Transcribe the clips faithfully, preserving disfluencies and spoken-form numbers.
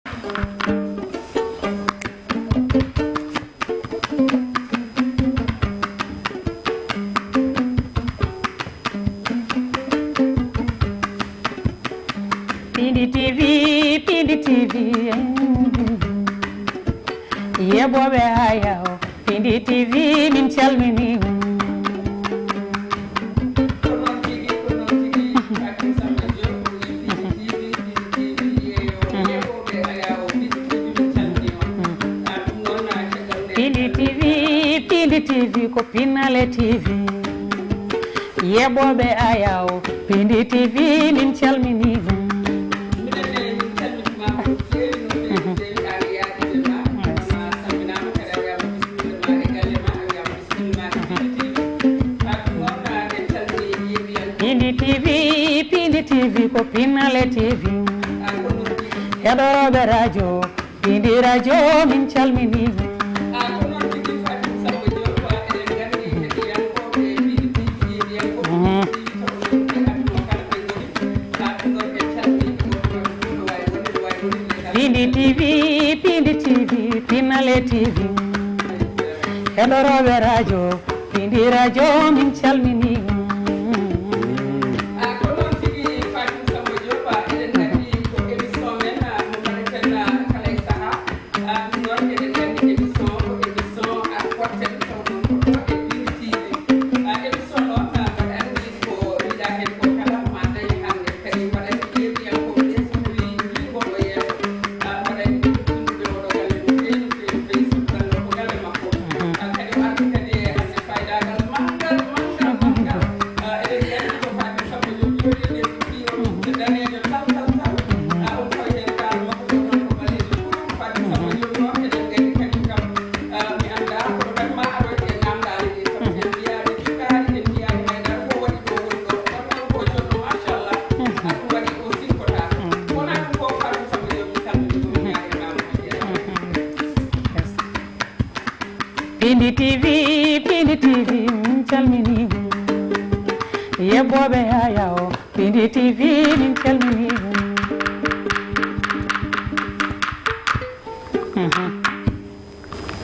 Pindi T V, Pindi T V, yeɓooɓe haa yaw, Pindi T V, min calminii on. Pindi T V, Pindi T V, ko Pinale T V. Yeɓooɓe ayaw, Pindi T V, min calminii on. Pindi T V, Pindi T V, ko Pinale T V. Heɗorooɓe rajo, Pindi rajo, min calminii. Mhm. Pindi T V, Pindi T V, Pinale T V. Heɗorooɓe rajo, Pindi rajo, min calminii. Ah, ko noon tigi, Fatim Samba Diop, ah, eɗen nganndi ko émission men, ah, mo mbaɗeten, ah, kala e sahaa. Ah, ɗum noon eɗen nganndi émission ko émission, ah, potten taw noon ko ɗo e Pindi T V. Ah, émission noon, ah, mbaɗa anndi ko yiɗa heen ko kala ma dañ hannde. Kadi mbaɗa anndi yeewiyankooɓe ɓe so tawii njii ngoɗo yeeso, ah, mbaɗa anndi ko tottunduɓe oɗo galle no feewi, no feewi, no feewi, so tawno ko galle makko. Ah, kadi o ardi kadi e hannde faydaagal manngal, manngal, manngal. Ah, eɗen nganndi ko Fatim Samba Diop jooɗi nde ko fii o daneejo tal, tal, tal. Ah, on fawii heen kaal makko ko noon ko ɓaleejo kurum. Fatim Samba Diop noon eɗen nganndi kañum kam, ah, mi anndaa kono kadi ma aroy e naamndaali ɗi. Sabu en mbiyaani cukkaani, en mbiyaani hay dara. Ko waɗi ɗo woni ɗo, wonno ko jonno, machallah. Ah, ɗum waɗi o sinkotaako. Wonaa ɗum ko Fatim Samba Diop mi salmini, ko mi ñaaganaama moƴƴere. Pindi T V, Pindi T V, min calminii. Yeɓɓooɓe haa yaw, Pindi T V, min calminii. Mhm.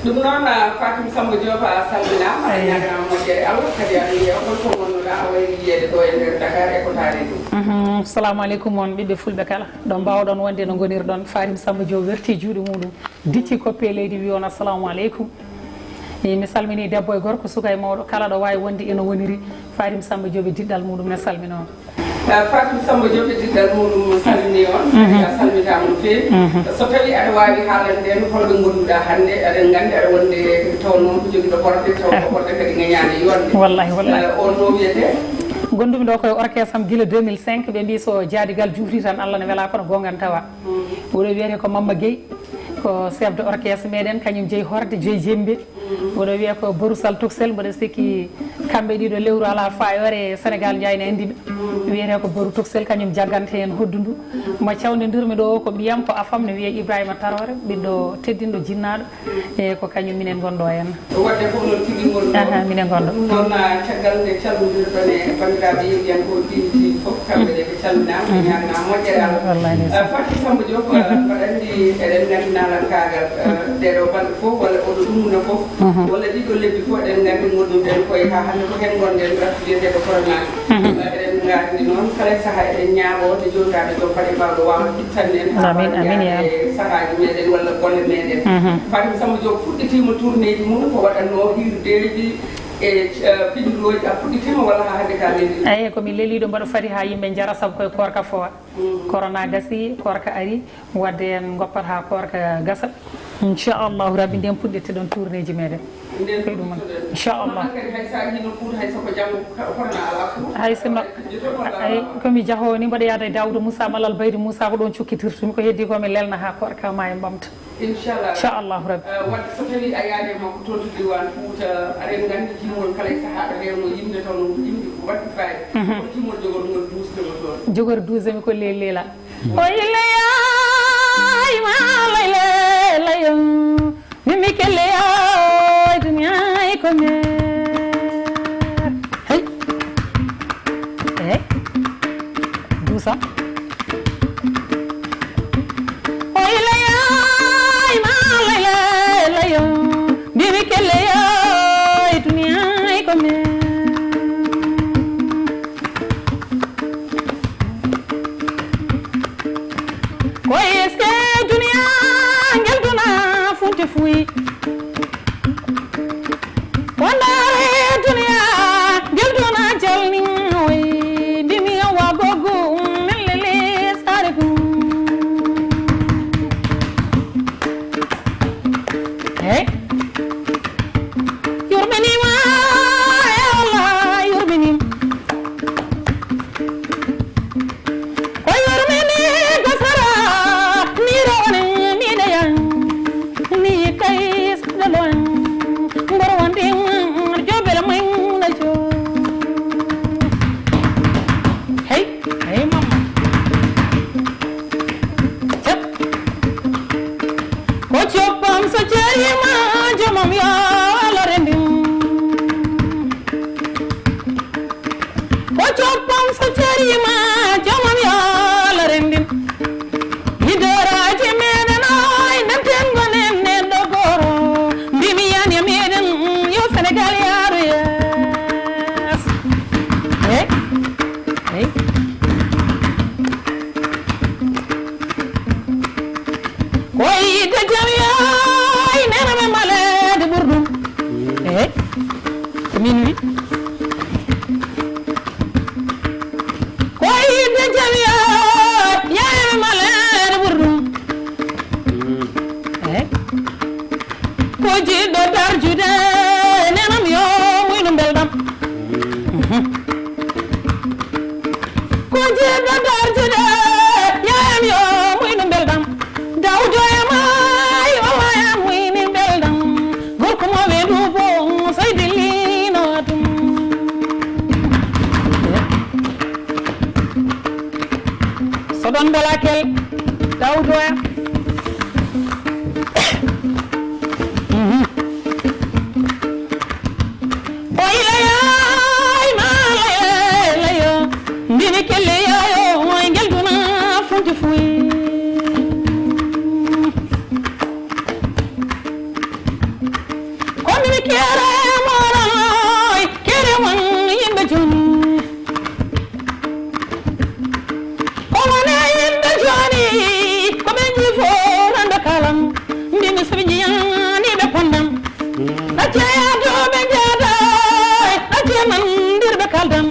Ɗum noon, ah, Fatim Samba Diop, a salminaama, a ñaaganaama moƴƴere Allah, kadi aɗa yeewa holko ngonnoɗaa, a wayri yiyeede ɗo e nder Dakar e ko taari ɗum. Mhm. Salamu aleykum on ɓiɓɓe fulɓe kala, ɗo mbaawɗon wonde no ngonirɗon. Fatim Samba Diop werti juuɗe muɗum, dicci koppe leydi, wi on assalamu aleykum. E, mi salmini debbo e gorko, suka e mawɗo, kala ɗo waawi wonde eno woniri. Fatim Samba Diop e diɗɗal muɗum ne salmina on. Ah, Fatim Samba Diop e diɗɗal muɗum salmini on. Mhm. A salmitaama no feewi. Mhm. So tawi aɗa waawi haalande en holɓe ngonduɗaa hannde, aɗen nganndi aɗa wonde tawnoo ko jogiiɗo horde, taw ko horde kadi ŋañaani yonde. Wallahi, wallahi. Eh, on no wiyetee? Ngonndumi ɗo koye orchestre am gila deux mille cinq, ɓe mbii so jaadigal juuti tan Allah ne welaa kono goonga ne tawa. Mhm. Oɗo wiyetee ko Mamma Gueye, ko chef de orchestre meɗen, kañum jeyi horde, jeyi jembe. Oɗo wiya ko Boru Sal Tuksel, mboɗo sikki kamɓe ɗiɗo lewru alaa faayoore e Sénégal Njaay ne anndi ɓe. Wiyetee ko Boru Tuksel, kañum jagganta heen hoddundu. Mo cawndidirmi ɗo o ko ɓiyam, ko afam, ne wiyee Ibrahima Tarore, ɓiɗɗo teddinɗo jinnaaɗo. E ko kañum minen ngonɗo heen. Waɗde fof noon tigi ngonɗo. Aha, minen ngonɗo. Ɗum noon, ah, caggal nde calminirɗon e banndiraaɓe yeewiyankooɓe Pindi T V fof, kamɓe ne ɓe calminaama, ɓe ñaaganaama moƴƴere Allah. Wallahi ndeysaan. Ah, Fatim Samba Diop, ah, mbaɗa anndi eɗen nganndi naalankaagal, ah, ɗeeɗo balɗe fof, walla oɗo ɗumuna fof, walla ɗiɗo lebbi fof, eɗen nganndi ngonduɗen koye haa hannde ko heen ngonɗen, raftu biyeteeɗo corona. Ah, eɗen nganndi noon, kala e sahaa eɗen ñaago nde Joomiraaɗo Joom Baɗe Mbawɗo waawa ittande en haa Amin, amin, ya. E sahaaji meɗen walla golle meɗen. Fatim Samba Diop fuɗɗitiima tournéeji mum, ko waɗatnoo hirdeeji e, eh, pinndooji, a fuɗɗitiima walla haa hannde ka lelii? Eyi, ko mi leliiɗo mbaɗo fadi haa yimɓe njara, sabu koye koorka fowa. Corona gasi, koorka ari, wadde en ngoppat haa koorka gasa. Inchallahu Rabbi, nden puɗɗirte ɗon tournéeji meɗen. Nden koye ɗum on. Inchallah. Kono kadi hay so a yino Fuuta, hay so ko janngo ka-, corona alaa Fuuta. Hay sinno, ay, ko mi jahoo ni, mboɗo yaada e Daouda Moussa, Malal Baydi Moussa, ko ɗon cukkitirtumi, ko heddi ko mi lelna haa koorka ma e ɓamta. Inchallah. Inchallahu Rabbi. Eh, wadde so tawi a yaade makko toon to diwan Fuuta, aɗen nganndi jimol kala e sahaa ɗo heewno yimde taw no yimde ko waɗi fayda. Kono jimol jogorngol duusde mo toon. Jogor duusde mi ko lelela. O yille yaay ma lay lay lay. Mimi kelle yaay duniya ko nge. Hey. Eh. Duusa. O yille Wi. Wondaare duniya, gel duna jalni, wi, dimi wa gogu, melele sare gu. Hey. Yurminima, eh, Allah, yurminim. Ko yurmini gasara, ni rawane, ni dayan, ni kais dalwan, ngorwandin, jobel main na jo. Hey, hey, mama. Chap. Ko choppam so cherima, jomam yo ala rendin. Ko coppam so carima, jamam yo Allah renndin. Leaderaaji meɗen oy, ndemten gonen neɗɗo gooro. Mbimi yani e meɗen, yo Senegal yaaru yeeso. Hey, hey. Ko yiɗde jam yaay, nena men maleede ɓurɗum. Eey, ko min wi. Ko yiɗde jam yaay, yaay men maleede ɓurɗum. Eey. Ko jiɗɗo darjude, nenam yo muynu belɗam. Ko jiɗɗo darjude, yaayam yo muynu belɗam. Dawdo e maayi, o waaya muyni belɗam. Gorko mo we duubo, soy dillino ɗum. So ɗon mbelakel, Dawdo e. Mhm. O ilayaay ma layo, layo. Mbimi kelle yayo, o ngel duna funti fuy. Ko mbimi kere moɗon, kere mon yimɓe joni. Ko wone yimɓe jooni, ko ɓe njii fof rendo kalam, mbimi so ɓe njiyaani ɓe pondam. Acce yaaduɓe njaada, acce nandirɓe kaldam.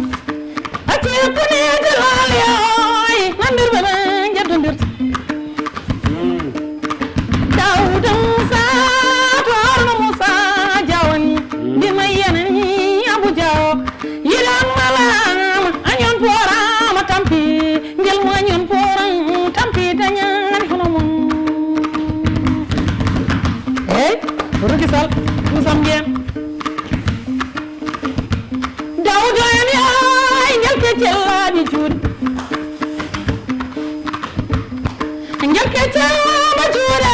Acce kuneeje laali, nandirɓe ɓe njeddondirta. Dawuda Muusa to Haruna Muusa Jawani, mbima yanani Abu Jawo. Yiɗan malaama, añon pooraama tampi, ngel mo añon pooran tampi dañaani hono mum. Eey, Ruki Sal, ɗum sam mbiyen. Dawdo en yaay, ngel ke cellaaɗi juuɗe. Ngel ke cellaaɗi juuɗe,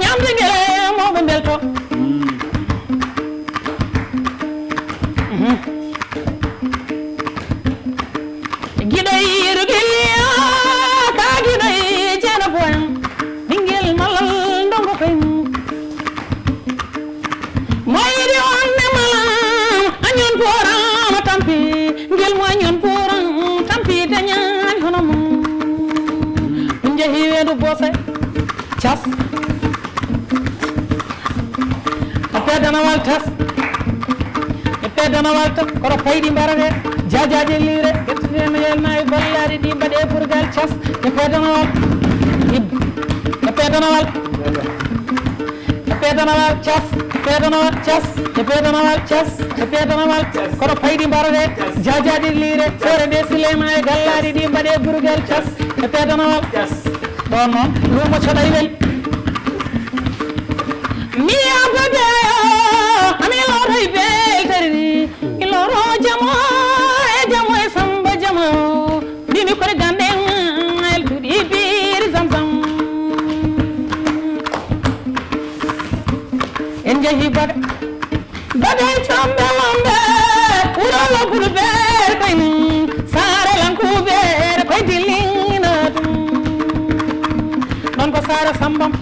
ñamde ngel e mawɓe mbelto. Giɗo yiiru gilliya, ka giɗo yi ceeno boyan. Ɓinngel malal ndongo koyen. Mo yiɗi wonde malam, añon pooraama tampi. Ngel mo añon pooran tampi, dañaani hono mum. Ɗum jehi weedu boose. Cas. E pedanawal tas. E pedanawal tas. Kono payɗi mbarate. Jajaaje lire. Ƴettete no yelma e ballaade ɗi mbaɗe burgal cas. E pedanawal. E pedanawal. E pedanawal cas. E pedanawal cas. E pedanawal cas. E pedanawal. Kono payɗi mbarate. Jajaaje lire. Hoore nde silema e gallaade ɗi mbaɗe burgal cas. E pedanawal. Ɗon noon, luumo coɗay wel. Mi abada, ami loroy beltari, mi loro jamo, e jamo e samba jamo. Mbimi kore ganden, el tuɗi biri zamzam. En jehi baga. Bagay combe wonde, wuro lobbudu beere koye mum, saare lankuɓe koye dillino ɗum. Ɗon ko saare Sambam.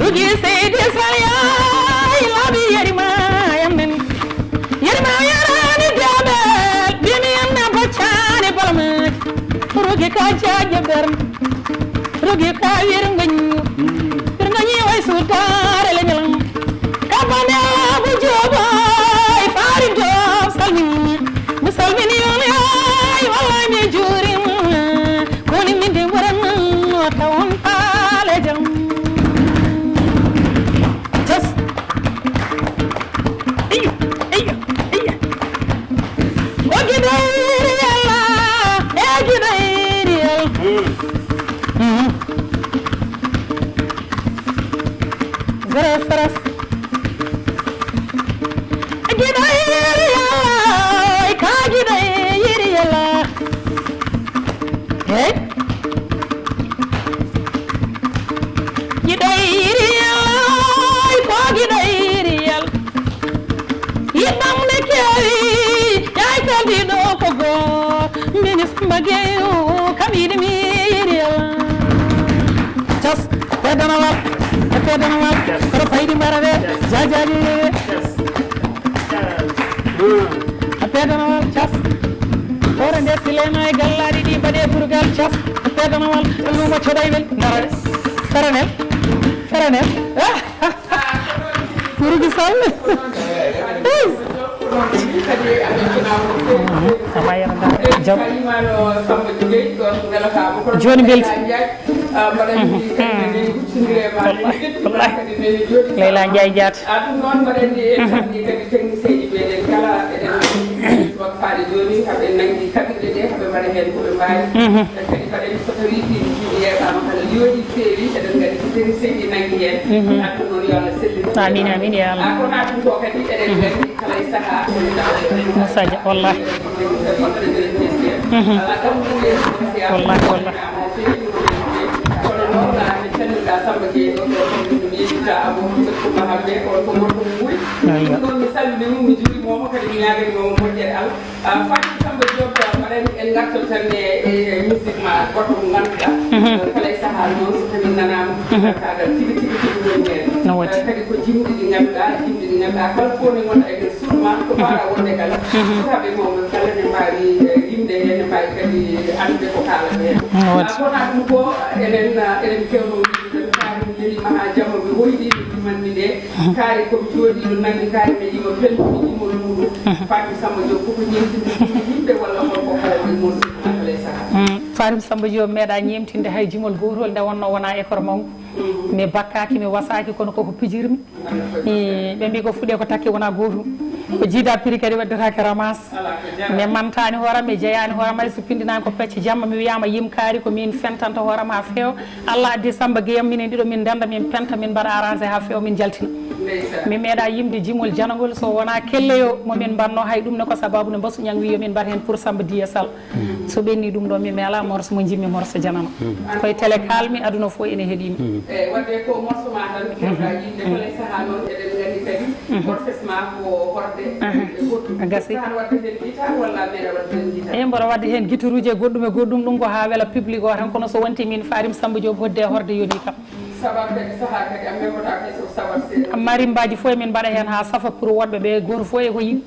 Rugi seydi Saliyaay laaɓi yerima yammen. Yerima yarani debel, bimi yamna boccani balamaji. Rugi ka jaje berne. Jogi ka wirgoñ, wirgoñi way sudare leñol. Kabane Abu Joba e Fari Job salmini. Mi salmini on ay wallahi mi jurim. Koni min de waran no tawon pale jam. Just Iyo, iyo, iyo. Ko giɗo iri Yalla, e giɗo iri Yalla. Mhm. Zero, zero. Giɗo iri Yalla, ka giɗo iri Yalla. Hey. Giɗo iri Yalla, ko giɗo iri Yalla. Yiɗɗam ne kewi, ƴay kaldi ɗo ko go. Mbini Samba Gueye, kam yiɗi mi iri Yalla. Cas, pedanawal, e pedanawal, kono faydi mbara de, jajaji. A pedanawal cas. Hoore nde Silema e gallaɗi ɗi mbaɗe burgal cas. A pedanawal lumo coɗaywel. Dara. Feranel. Feranel. Kurugi Sall. Ama yara dara. Jam. Joni belti. Wallahi, wallahi. Leyla Ndiaye Diatta. A ɗum noon mbaɗen ni en calmini kadi technicien ji meɗen kala eɗen faade jooni haɓe nanngi kaɓirɗe ɗe haɓe mbaɗa heen ko ɓe mbaawi. Kadi mbaɗen so tawii ɗiɗi juuɗe yeeɓaama kala yooɗi feewi eɗen nganndi ko technicien ji nanngi heen. Adda noon yo Allah sellin. Amin, amin, ya Allah. Kono ɗum ko kadi eɗen nganndi kala e sahaa. Moussa Dia, wallahi. Wallahi, wallahi. Kono noon, ah, mi calminɗaa Samba Gueye ɗo, ɗo ko min yejjita Abou Hamsat Coumba Hammet, on ko gorko mo Mbuy. Eyyo. Ɗum noon mi salmini mo, mi juurima mo, kadi mi ñaaganima mo moƴƴere Allah. Ah, Fatim Samba Diop, ah, mbaɗani en ngartal tan e, e musique ma goɗɗo mo ngannduɗaa. Mhm. Ah, kala e sahaa noon, so tawi nanaama, mhm, kaagal tigi, tigi, tigi woni heen. No woodi. Ah, kadi ko jimɗi ɗi ngannduɗaa, jimɗi ɗi ngannduɗaa, kala fof ne wonta e nder suudu ma, ko mbaɗa wonde kala. Mhm. Sukaaɓe mawɓe kala ne mbaawi, eh, yimde heen, ne mbaawi kadi anndude ko kaalata heen. No woodi. Ah, kono ɗum ko eɗen, ah, eɗen keewno wiide tan, kaari mi leliima haa jamma mi hoyɗi, mi ɗumanmi nde. Mhm. Kaari ko mi jooɗiiɗo nanndi kaari mi yiima pelluɗo jimol muɗum. Mhm. Fatim Samba Diop koko ñeentinde yimɓe walla holko ko e mon suudu ma kala e sahaa. Mm. Fatim Samba Diop meeɗa ñeemtinde hay jimol gootol nde wonnoo wonaa école mawɗo. Mhm. Mi bakkaaki, mi wasaaki, kono koko pijirmi. E, ɓe mbi ko fuɗe ko takke wona gootum. Ko jiida prix kadi waddetake ramas. Mi mantaani hooram, mi jeyaani hooram, hay so pindinaani ko pecce jamma, mi wiyaama yim kaari ko min fentanta hooram haa feewa. Allah addi Samba Gueye am, minen ɗiɗo min ndenda, min penta, min mbaɗa arrangé haa feewa, min jaltina. Mi meeɗa yimde jimol janagol so wona kelleyo mo min mbanno, hay ɗum ne ko sababu no Mbasu Ñang wi yo min mbaɗ heen pour Samba Diya Sall. So ɓenni ɗum ɗo, mi meela morso mo jimmi, morso janano. Koye télé kalmi, aduna fof ene heɗimi. Eyi, wadde ko morso ma tan kewɗa yimde, kala e sahaa noon eɗen nganndi kadi orchestre ma ko horde e goɗɗum. A gasi. Sahaa wadde heen guitar walla a meeɗa wadde heen guitar? Eyi, mboɗo wadde heen guitaruuji e goɗɗum e goɗɗum, ɗum ko haa wela public o tan, kono so wonti min Fatim Samba Diop hodde e horde yoni kam. Sabar kadi sahaa kadi a memmotaake so sabar seeɗa. Marimbaaji fof emin mbaɗa heen haa safa pour woɗɓe ɓe, gooto fof e ko yiɗi.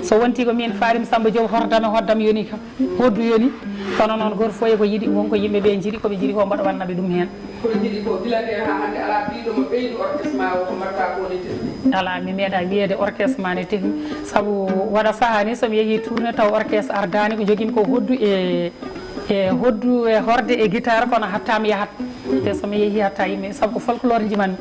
So wonti ko min Fatim Samba Diop hordam e hoddam yoni kam. Hoddu yoni. Kono noon gooto fof e ko yiɗi, won ko yimɓe ɓe njiɗi, ko ɓe njiɗi ko mbaɗa wanna ɓe ɗum heen. Ko ɓe njiɗi ko gila ndeen haa hannde alaa biiɗo mo ɓeydu orchestre ma o ko mbaɗata ko ne tehni. Alaa, mi meeɗa wiyeede orchestre ma ne tehni. Sabu waɗa sahaa ni so mi yehii tournée taw orchestre ardaani, ko njogimi ko hoddu e, e hoddu e horde e guitare kono hatta mi yahat. Te so mi yehii hatta yimɓe, sabu ko folklore njimanmi.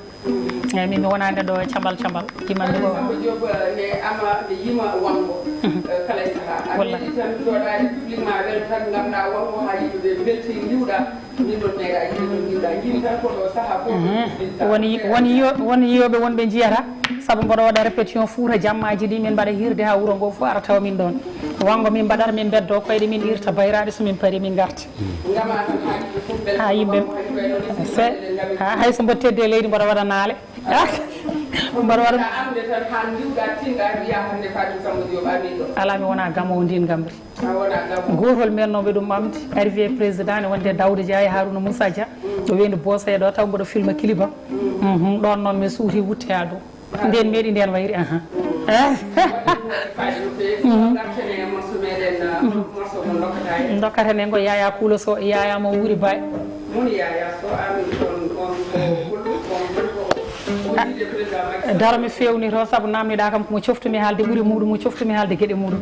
Eyi, min mi wonaa nde ɗo cambal cambal. Njimanmi ko. Samba Diop, eh, ne ama, ne yima wango, eh, kala e sahaa. A Walla. Meeɗi tan jooɗaade public ma welo tan nganduɗaa wango haa yimɓe ɓe mbelti ndiwɗa. Min noon meeɗa yiide noon ndiwɗa. Njiimi tan ko ɗo sahaa fof. Mhm. Won yi-, won yiyo-, won yiyooɓe wonɓe njiyata. Sabu mboɗo waɗa répétition Fuuta jammaaji ɗi, min mbaɗa hirde haa wuro ngo fof ara tawa min ɗoon. Wango min mbaɗata, min mbeddo koyɗe, min irta bayraaɗe, so min pari min ngarta. Haa yimɓe, se, haa hay so mboɗo teddi e leydi mboɗo waɗa naale. Mboɗo waɗa. Alaa, mi wonaa gamoowo ndin gamri. Gootol mennooɓe ɗum ɓamde, arrivé président ne wonde Daouda Dia e Harouna Moussa Dia. Ɗo weendu Bosoya ɗo taw mboɗo filma clip am. Mhm, ɗoon noon mi suuti wutte haa ɗo. Ndeen meeɗi ndeen wayri, aha. Ndokkata en ko Yaya Kuulo Sow, Yaya mo Wuri Baay. Moni Yaya Sow, amin on, on ko Pullo, on woni ko, ko woni wiide président Macky Sall. Daro mi fewnito, sabu namniɗa kam komo coftumi haalde ɓuuri muɗum, mo coftumi haalde geɗe muɗum.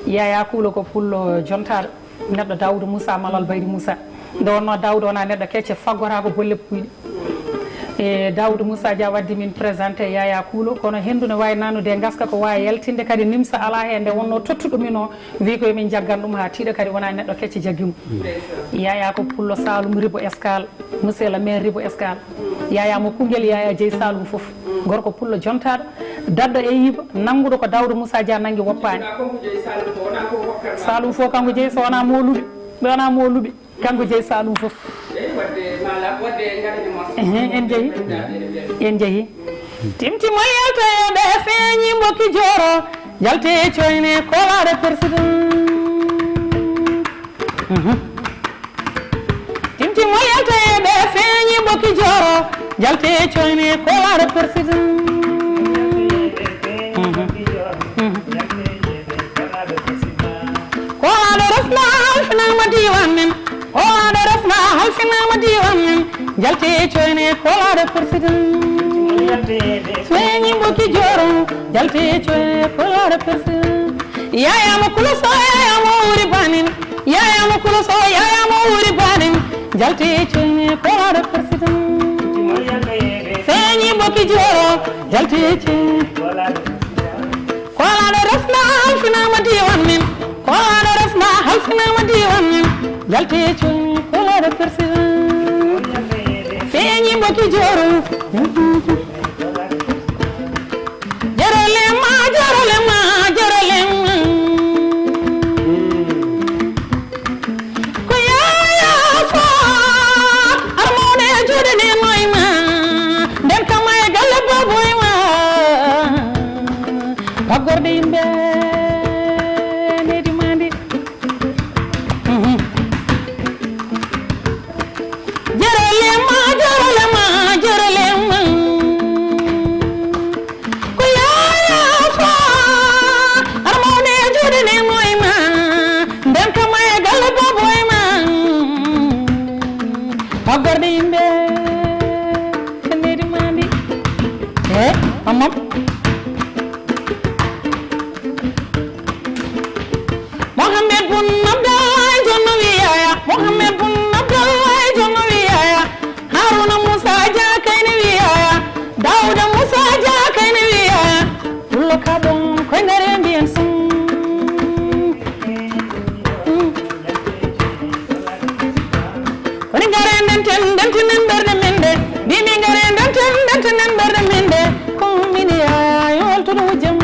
Yaya Kuulo ko Pullo jontaɗo, neɗɗo Daouda Moussa Malal Baydi Moussa. Nde wonno Daouda wona neɗɗo kecce, faggora ko bolle puyɗe. E Daouda Moussa Dia waddi min présenté Yaya Kuulo, kono hendu ne wawi nanude e ngaska ko wawi yaltinde, kadi nimsa ala hen. Nde wonno tottuɗo min o, wi ko yomin jaggan ɗum ha tiiɗa, kadi wona neɗɗo kecce jaggi mo. Yaya ko Pullo Saloum Ribo Escale, monsieur le maire Ribo Escale. Yaya mo Koungheul, Yaya jeyi Saloum fof. Gorko Pullo jontaɗo, dadɗo e yiiba, nanguɗo ko Daouda Moussa Dia nangi woppaani. Saloum fof kanko jeyi, so wona moluɓe, ɓe wona moluɓe, kanko jeyi Saloum fof. Ehe, en jeyi, en jeyi. Timtimol yaltoyeɓe feeñi mbokki jooro, jalte e coyne kolaɗo président. Mhm. Timtimol yaltoyeɓe feeñi mbokki jooro, jalte e coyne kolaɗo président. Mhm. Mhm. Kolaɗo rafna halfinama diwan men. Kolaɗo rafna halfinama diwan men. Jalte e coyne kolaɗo président. Feeñi mbokki jooro, jalte e coyne kolaɗo président. Yaya mo Kuulo Sow, yaya mo wuri banin. Yaya mo Kuulo Sow, yaya mo wuri banin. Jalte e coyne kolaɗo président. Feeñi mbokki jooro, jalte e coyne. Kolaɗo rafna halfinama diwan men. Kolaɗo rafna halfinama diwan men. Jalte e coyne kolaɗo président. Feeñi mbokki jooro. Jarole ma, jarole ma, jarole ma. Ko Yaya Sow, armone juuɗe ne noy ma. Nden kama e galle baboy ma. Baggorde yimɓe, nedi mandi. Mhm. Jerelema, jerelema, jerelema. Ko Yaya Sow, armone juuɗe ne moy ma. Nden kama e galle baboy ma. Hoggorde yimɓe, nedi mandi. Eh, mamam. Mohammed bun Abdallah jonno wi Yaya. Mohammed bun Abdallah jonno wi Yaya. Haruna Musa Dia kayne wi Yaya. Dawuda Musa Dia kayne wi Yaya. Pullo kaɓon koy ngare mbiyen sum. Woni ngare ndenten, ndentinen ɓerɗe men ɗe. Mbimi ngare ndenten, ndentinen ɓerɗe men ɗe. Ko min ya yoltuɗo jam.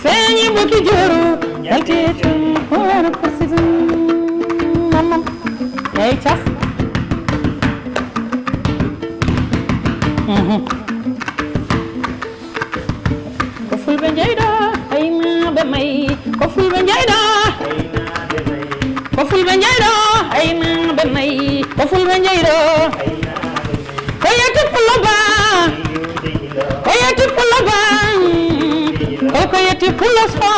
Feeñi buki juru, yalti e tun, ko wano président. Mamman. Eyi, cas. Mhm. Ko fulɓe njeyɗo, aynaaɓe nayi. Ko fulɓe njeyɗo. Ko fulɓe njeyɗo, aynaaɓe nayi. Ko fulɓe njeyɗo. Ko yetti pullo ba. Ko yetti pullo ba. Ko, ko yetti pullo so.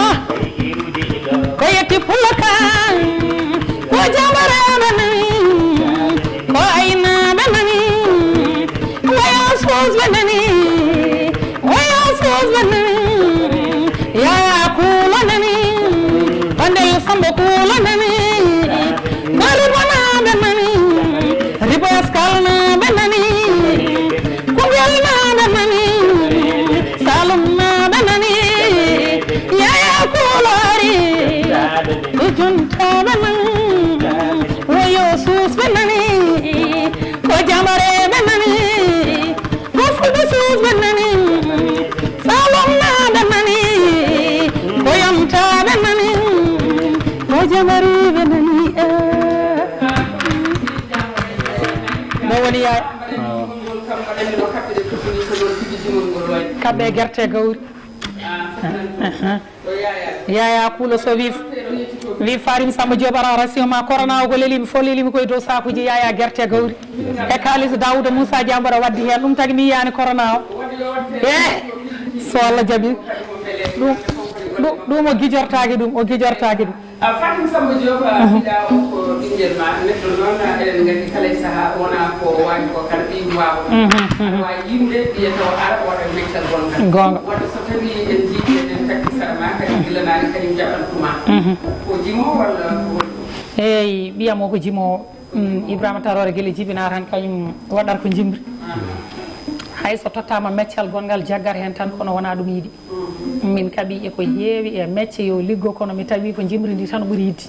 Ko yetti pullo kan. Ko jambaraaɓe nani. Ko aynaaɓe nani. Waya suusɓe nani. Waya suusɓe nani. Yaya kuulo nani. Bandel Sambo kuulo nani. Ko ribanaaɓe nani. Ribo Escale naaɓe nani. Koungheul naaɓe nani. Saloum naaɓe nani. Yaya kuulo ari. Ko jontaɓe nan, woyo suusɓe nani, ko jamareɓe nani, ko fulɓe suusɓe nani, salomnaɓe nani, ko yontaɓe nani, ko jamareɓe nani. Eh. Mo woni yaay? Kaɓɓe gerte gawri. Yaya Kuulo so wi, wi Farim Samba Diop ara rasio ma corona o ko lelimi fo lelimi koye dow sakuji yaya gerte gawri e kalis Daouda Moussa Diambo aɗa waddi hen ɗum tagi mi yiyani corona o e so Allah jaaɓi ɗum ɗum o guijortaki ɗum o guijortaki ɗum. A Fatim Samba Diop a mbiɗa o ko Ngel ma neɗɗo noon, eɗen nganndi kala e sahaa wonaa ko waawi ko kala ɓiyum waawa. Aɗa waawi yimde wiya taw ara waɗa meccal gongal. Goonga. Wadde so tawii en njiidi eɗen takki sara ma kadi gila naane kañum jaɓantuma. Ko jimo walla ko woni ɗum? Eeyi, ɓiyam o ko jimo. Mm, Ibrahima Tarore gila jibinaa tan kañum waɗata ko jimri. Hay so tottaama meccal gongal jaggat heen tan kono wonaa ɗum yiɗi. Min kaɓi e ko heewi e mecce yo liggo kono mi tawi ko jimri ndi tan ɓuri yiɗde.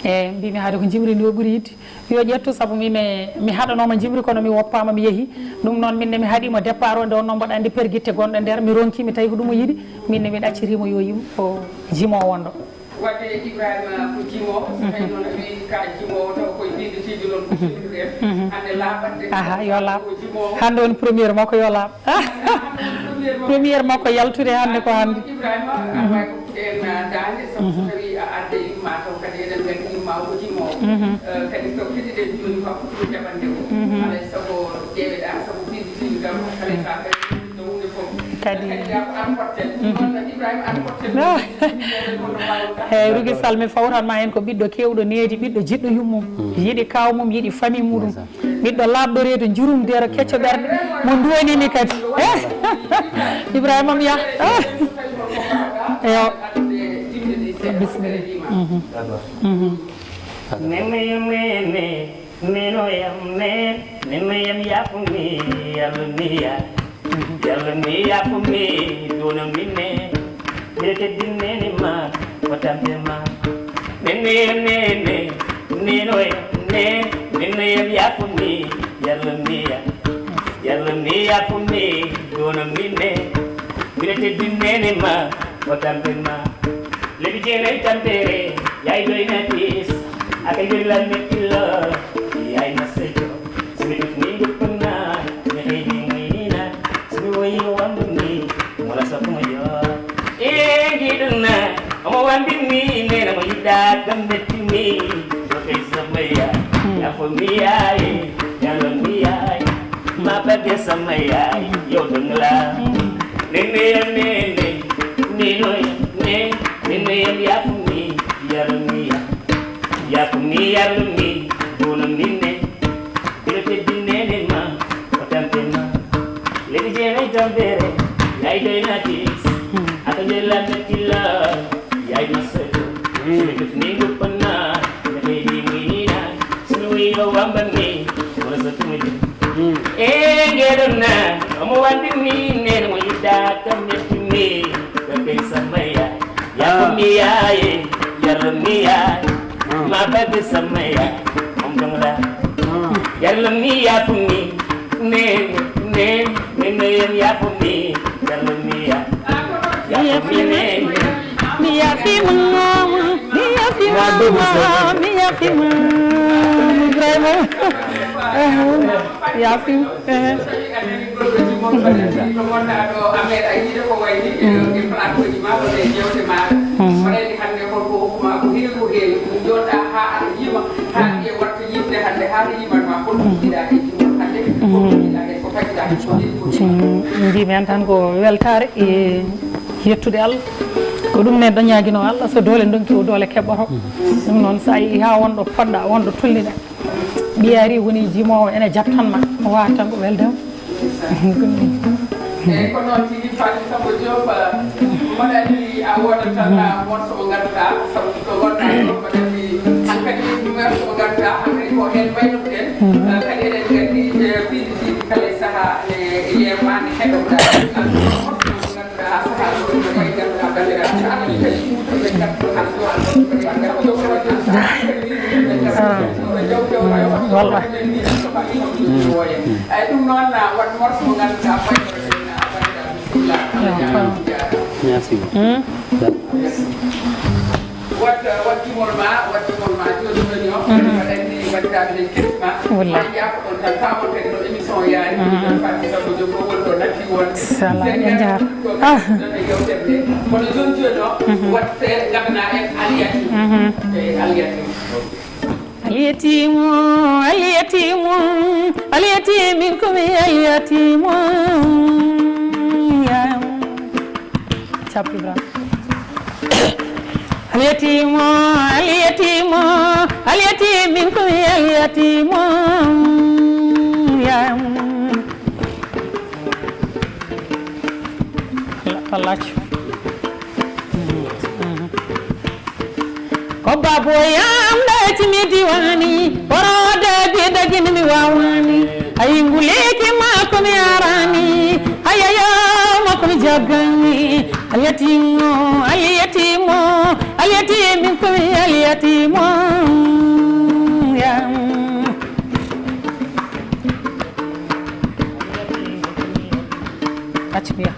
E mbimi haade ko jimri ndi o ɓuri yiɗde. Yo ƴettu sabu mi mi haɗanoma jimri kono mi woppaama mi yeehi. Ɗum noon min ne mi haɗimo départ o nde wonno mboɗo anndi pergitte gonɗo nder mi ronki mi tawi ko ɗum o yiɗi. Min ne mi ɗaccitimo yo yim ko jimo wonɗo. Wadde Ibrahima ko jimoowo, so tawi noon a wii ka jimoowo taw koye piindi tiijo noon ko jimduɗen. Hannde laaɓande aha yo laaɓ. Hannde woni premiére makko yo laaɓ. Premiére makko yaltude hannde ko hannde. Ibrahima aɗa waawi hokkude en daande sabu so tawi a arde imma taw kadi eɗen nganndi imma o ko jimoowo. Kadi so keɗiɗen jooni kam ko ɗum jaɓande o alay sago ƴeeweɗa sabu piindi tiijo kam alay sa kadi no hunde fof kadi kadi ya ko an potten noon Ibrahima an potten. Eyyi, Rugi Sall, mi fawtan ma heen ko ɓiɗɗo keewɗo needi, ɓiɗɗo jiɗɗo yummum, yiɗi kaaw mum, yiɗi famille muɗum, ɓiɗɗo laaɓɗo reedu, njurum dero, kecco ɓerɗe, mo nduwanimi kadi. Ibrahima mi yah. Eyo. Bisimilla. Meme, meme, meno yam, me, meme yam, yafu mi, yallo mi ya. Yalla mi yaafo mi duna mi ne mi teddineni ma ko tambe ma ne ne ne ne ne no ne ne ne yam yaafo mi yalla mi ya yalla mi yaafo mi duna mi ne mi teddineni ma ko tambe ma lebi jene tampere yai doina tis aka yurla mi kilo yai masejo Sumi duk minggu pernah Ngehi di muinina Sumi wayo wambuni Mula sa kuma yo Eh giduna Omo wambini Nena mo yida Gambe timi Dokai samaya Ya fo miyai Ya lo miyai Ma bagi samaya Yo dungla Nene ya nene Nino ya ne Nene ya ya fo mi Ya lo miyai Ya fo miyai Ya lo mi Duna mine Bino teddinene ma, o tampe ma. Lady Jane ay tampere, yay doy na tis. Aka jella na tilla, yay masato. Sunu duf ni gupana, na kay di muinina. Sunu wiyo wamba ni, mura sa tumuju. E ngedon na, omo wandi ni, nene mo yuda tambe tumi. Ka kay samaya, ya fo mi yaye, ya lo mi yaye. Ma baby samaya, mom dong la. Yalla mi ya fu mi, ne, ne, ne, ne, yam ya fu mi, yalla mi ya. Ya fu mi, ne, ne. Mi ya fi mama, mi ya fi mama, mi ya fi mama. Ibrahima. Ya fi. Eh. Tawi a nani golloji mon mbaɗa ɗi no wonɗa ɗo a meeɗa yiide ko wayni e plateau ji ma walla e jewte maɗa mbaɗa andi hannde holko hokkuma ko heewi ko heewi ɗum jooɗa ha aɗa yima ha ɗiye watta yimde hannde ha ɗo yimanma holko jiɗa e jimon hannde holko jiɗa e ko taƴiɗa e ko ɗin ko mbimi en tan ko weltare e yettude allah ko ɗum ne dañagino allah so doole donki o doole keɓɓoto ɗum noon sa yi ha wonɗo poɗɗa wonɗo tolniɗa Ɓiyaari woni jimoowo ene jattan ma o waata tan ko weldema. Eyyi ko noon tigi Faty Samba Diop mbaɗani a wooda tan morceau mo ngannduɗaa sabu ko gonɗa ɗo mbaɗani hankadi morceau mo ngannduɗaa hankadi ko heen mbaynoɗen kadi eɗen nganndi piidi piidi kala e sahaa ne yeema ne heɗoɗa Wallay. Merci. Hmm? Wat, wat jumol ma, wat jumol ma, joni, joni o, waɗani banndiraaɓe men kirtima. Wallay. Maa jaafoɗon tan, paamon kadi no émission yaari, Faty Samba Diop ko woni ɗo natti wonde. Sala, en njaar. Ah. Yewtere nde. Kono joni, joni o, wat feere, ngaddana en Aliyati. Eh, Aliyati. Aliyatimu, Aliyatimu, Aliyati minkum Aliyatimu. Ya. Cap Ibrahima. اليتيم، اليتيم، اليتيم منكم يا اليتيم. يا الله. Ko babo yam ɗo cimi diwani, ɓoroode bi dagini mi wawani. Ayi nguleki ma ko mi arani, ayaya ma ko mi jagani. Alyatimu, alyatimu, alyatimu, kumi alyatimu. Ya. Acmiya.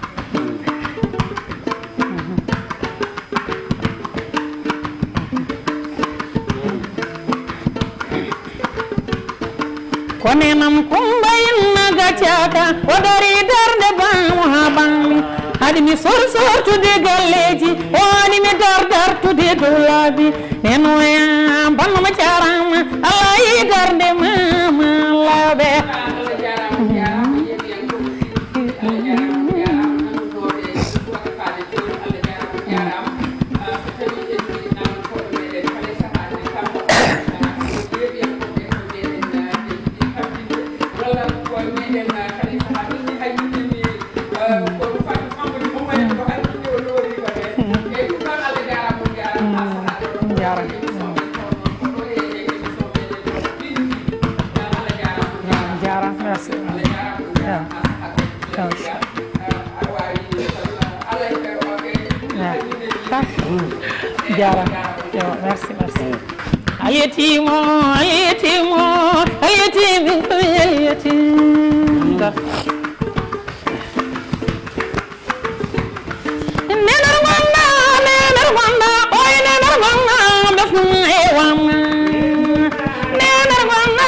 Ko nenam Kumba Inna Gaccaka, o dari darde baamu haa bammi. Haɗi mi sor sortude galleeji, o haɗi mi dar dartude dow laabi. Nenoya, bannama jaaraama, Allah yi darde ma, ma laaɓe. Jaaraama. Jaaraama, merci. Ya. Ya. Ya. Jaaraama. Yo, merci, merci. Alyatimu, alyatimu, alyatimu, alyatimu. Nenar wanda, nenar wanda, oy nenar wanda, besnum e wam. Nenar wanda,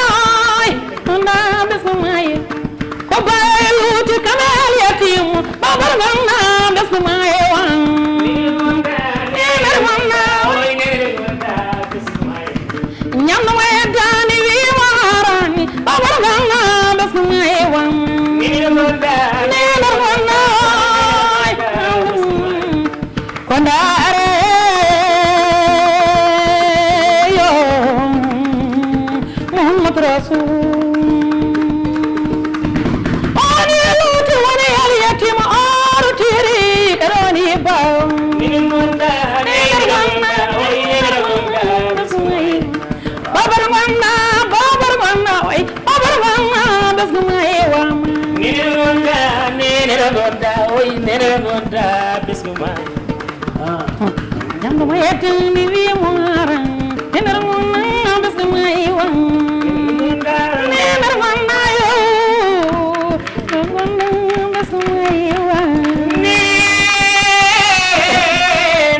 oy, wanda, besnum e. Ko baye luti kamel yatim, babar wanda, besnum e wam. Nenar wanda, oy, nenar wanda, besnum e. Ñamno mo e dani wi mo harani, babar wanda, besnum e wam. Nenar wanda, oy. Ko ndaare yo Muhammad Rasul. On e luuti woni alyatima, on tiri ɗoni baw. Minin monda, nenar wanda, oy, nenar wanda, Rasul. Babar wanda, babar wanda, oy, babar wanda, besnum e wam. Nenar wanda, nenar wanda, oy, nenar wanda, besnum e. Janngo mo yettini wi mo aran. Nenar wanda, besnum e wam. Nenar wanda yo. Nenar wanda, besnum e wam. Ne,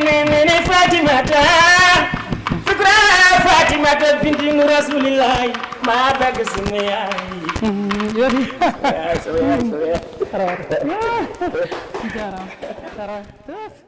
ne, ne, ne, Fatimata. Shukra Fatimata binti Rasulillahi. Ma baga sumaya. Mm, jooɗi. Soya, soya, soya. Jaaraama. Jaaraama.